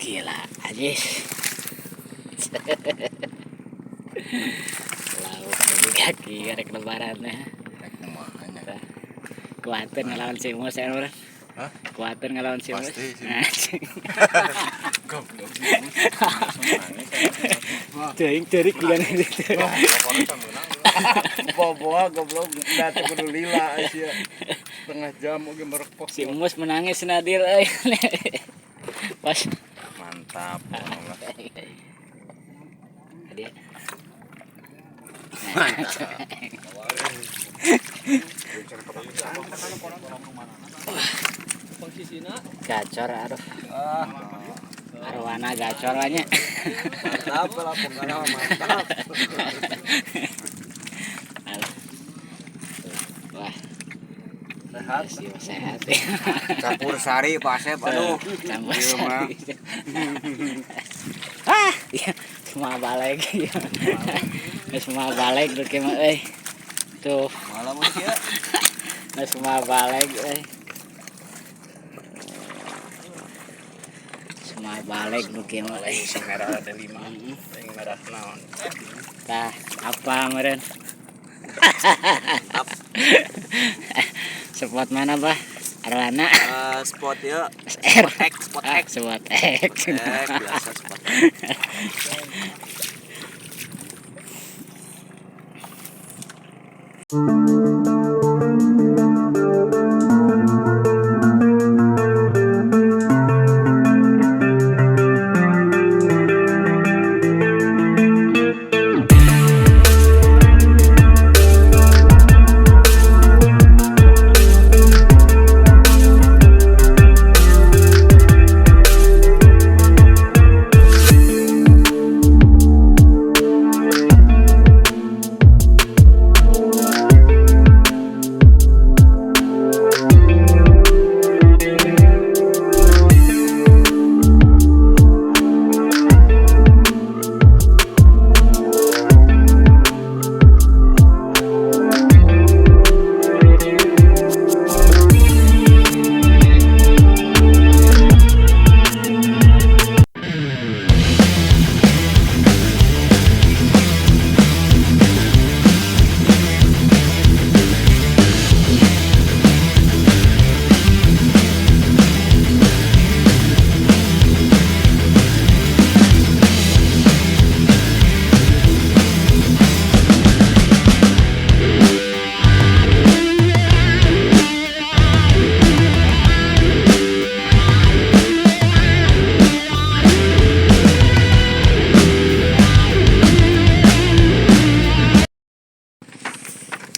Gila aja. Lauk di kaki rek lebaran ya. Rek kumaha nya. Kuatin ngelawan si Mus ya, Bro. Hah? Kuatin ngelawan si Mus. Pasti, si Anjing. Goblok. Teuing ceurik bulan itu. Pokoknya teu meunang. Boboa goblok da teu kudu lila sia. Setengah jam oge merepok. Si Mus menangis Nadir euy. Pas Mantap pokoknya. Tadi. Gacor aduh. Arwana gacor lah nya. Mantap lah pokoknya mantap. Alah. Wah, Sehat. sih sehat. Campur sari Pak Asep aduh. Campur Ieu mah. sari. Ah, iya, semua balik. Iya. Semua balik tuh mah euy. Tuh, Malam sia. semua balik euy. Semua balik tuh mah euy. Si merah ada 5. Yang merah naon? Tah, apa meureun? Spot mana, Bah? Arwana? Spot ya. R. X, spot Ah, X. spot X. X biasa spot.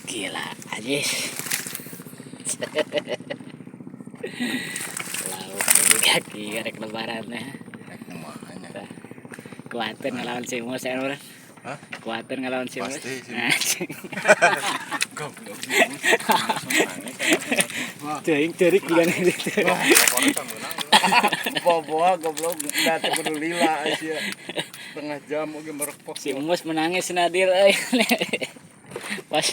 Gila aja. Lauk di kaki rek lebaran ya. Rek kumaha nya. Kuatin ngelawan si Mus ya, Bro. Hah? Kuatin ngelawan si Mus. Pasti, si Anjing. Goblok. Teuing ceurik bulan itu. Pokoknya teu meunang. Boboa goblok da teu kudu lila sia. Setengah jam oge merepok. Si Mus menangis Nadir euy. Pas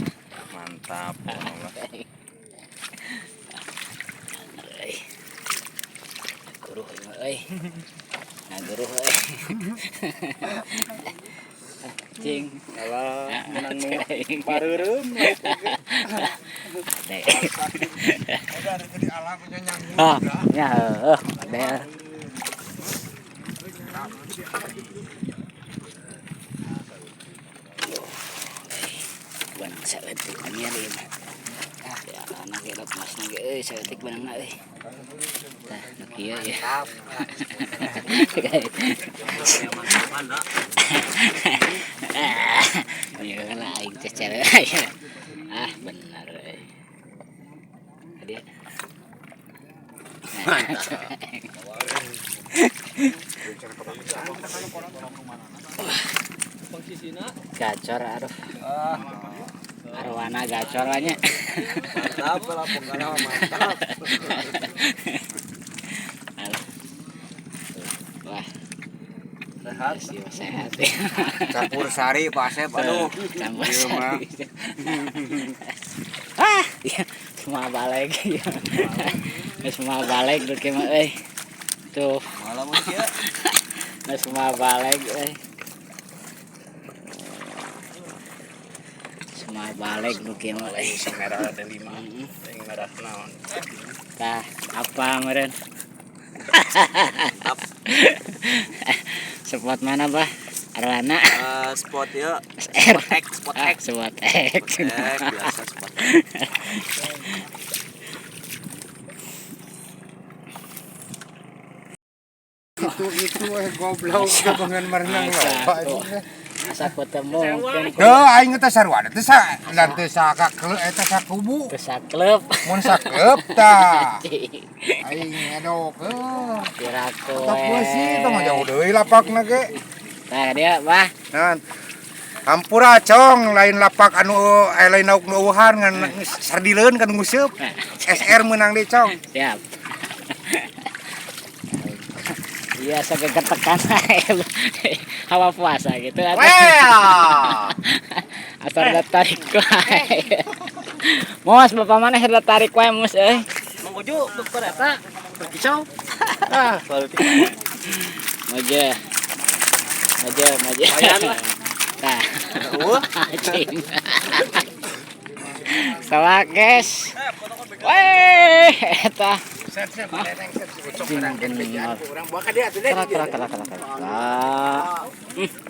Mantap pokoknya. euy. Guruh ieu euy. Ngaguruh euy. Cing. Alah, menang nu pareureum. Ade. Udah di alam nyanggung. Ah, nya heuh, ade. Benang saeutik anjir ieu mah. Ah, ya anak ge masna ge euy saeutik benangna euy. Tah, nu kieu ya. Iya lah aing teh cewek. Ah, bener euy. Tadi. Gacor aduh. Arwana gacor lah nya. Mantap lah pokoknya mantap. Alah. Wah, Sehat. sih sehat. Campur sari Pak Asep aduh. Campur Ieu mah. sari. Ah, iya, semua balik. Semua balik tuh mah euy. Tuh, Malam Mun kieu. Geus mabaleg euy. Semua baleg nu kieu mah euy. Si merah ada 5. Yang merah naon? Tah, apa meureun? Spot mana, Bah? Arlana. Spot ya. SR. Spot X, spot Ah, X. spot X. Spot X biasa spot X. Itu goblok kebangan merenang loba. Asa ketemu mungkin Heuh, aing teh sarua teh sa dan teh sakaklep eta sakubu. ke saklep. Mun saklep tah. Aing edok heuh. Piraku. Tetep beusi tong jauh deui lapakna ge. Nah, dia, Bah. Nah, hampura cong lain lapak anu lain lauk nu eueuhan ngan sardileun kan nguseup. SR meunang deui cong. Siap. Iya, segegetekan hawa puasa gitu. Wah. Asal ada tarik wae. Mos, bapak mana ada tarik wae mos euy. Mang Uju dokter eta berkicau. Ah, Moja. Moja, moja. Lumayan lah. Nah. Anjing. Salah, guys. Weh, eta. Kelak, kelak, kelak, kelak, kelak.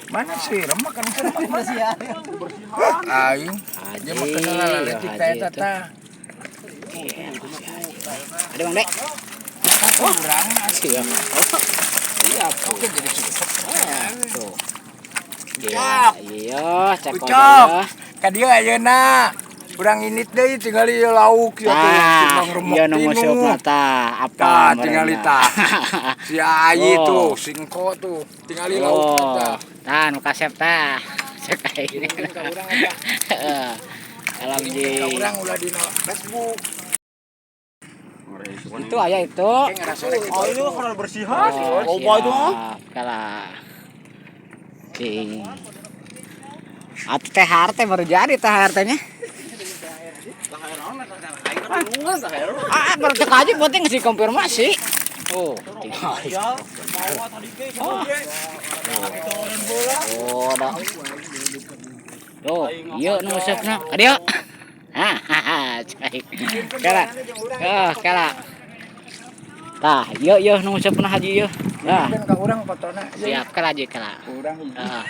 Mana sih remek kan mana? Aing Haji, dia mah kenal laletik haji teh eta itu. tah. Iya, si Haji. Ada Bang Dek? Urang Siap. Siap. oke jadi sukses. Tuh. Iya, iya, cek Ucok. Ka dieu ayeuna. Urang init deui tingali ieu lauk ya tuh Tah, timbang remuk iya nu tinu. mata apa Tah, merena. tingali tah. Si Ayi Oh. tuh, si Engko tuh, tingali lauk Oh, tah. tah nu kasep tah. Cek aing. Kirimkeun ka urang eta. Heeh. Salam Kirimkeun ji. ka urang ulah dina Facebook. Itu aya itu. Kayak ngerasa rek Oh, gitu. ini karena bersihan. Oh, Loba itu mah. siap. Kalah. Cing. Atuh THR teh baru jadi THR teh nya. Ah, baru cek aja penting ngasih konfirmasi. Oh, tinggal. Ya, mau tadi ge Oh. Oh, dah. Tuh, iya nu usupna. Ka dieu. Hahaha, cai. Kala. Oh, kala. Tah, ieu ieu nu usupna haji ieu. Tah, Kirimkeun ka urang fotona. siap kala haji kala. Urang hiji. Ah.